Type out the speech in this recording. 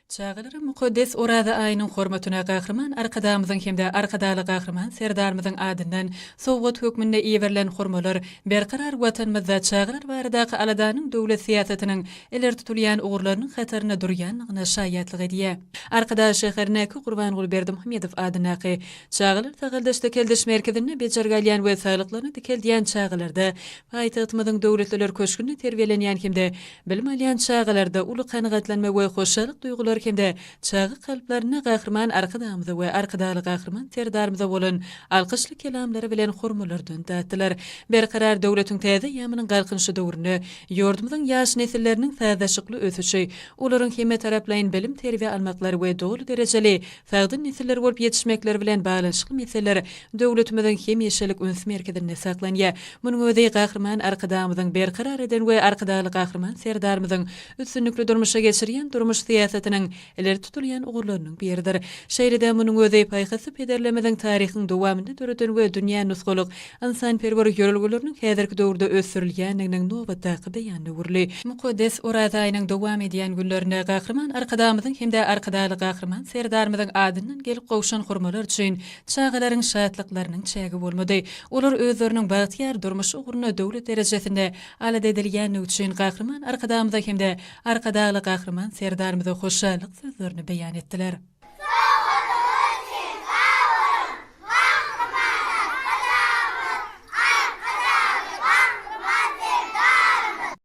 Çagalara mukaddes Oraza aýynyň hormatyna Gahryman Arkadagymyzyň hem-de Arkadagly Gahryman Serdarymyzyň adyndan sowgat hökmünde iberilen hurmalar Berkarar Watanymyzda çagalar baradaky aladanyň döwlet syýasatynyň ileri tutulýan ugurlarynyň hatarynda durýandygyna şaýatlyk edýär. Arkadag şäherindäki Gurbanguly Berdimuhamedow adyndaky Çagalar sagaldyş-dikeldiş merkezinde bejergi alýan we saglyklaryny dikeldýän çagalarda, paýtagtymyzyň Döwletliler köşgünde terbiýelenýän hem-de bilim alýan çagalarda uly kanagatlanma we hoşallyk duýgulary hem-de çaga kalplarynda Gahryman Arkadagymyza we Arkadagly Gahryman Serdarymyza bolan alkyşly kelamlary bilen hurmalardan datdylar. Berkarar döwletiň täze eýýamynyň Galkynyşy döwründe ýurdumyzyň ýaş nesilleriniň sazlaşykly ösüşi, olaryň hemmetaraplaýyn bilim-terbiýe almaklary we doly derejeli sagdyn nesiller bolup ýetişmekleri bilen baglanyşykly meseleler döwletimiziň hemişelik üns merkezinde saklanýar. Munuň özi Gahryman Arkadagymyzyň berkarar eden we Arkadagly Gahryman Serdarymyzyň üstünlikli durmuşa geçirýän durmuş syýasatynyň ileri tutulýan ugurlarynyň biridir. Şeýle-de munuň özi paýhasly pederlerimiziň taryhyň dowamynda döreden we dünýä nusgalyk ynsanperwer ýörelgeleriniň häzirki döwürde ösdürilýändiginiň nobatdaky beýanyna öwrüldi. Mukaddes Oraza aýynyň dowam edýän günlerinde Gahryman Arkadagymyzyň hem-de Arkadagly Gahryman Serdarymyzyň adyndan gelip gowşan hurmalar üçin çagalaryň şatlyklarynyň çägi bolmady. Olar özleriniň bagtyýar durmuşy ugrunda döwlet derejesinde alada edilýändigi üçin Gahryman Arkadagymyza hem-de Arkadagly Gahryman Serdarymyza hoşallyk sözlerini beýan etdiler.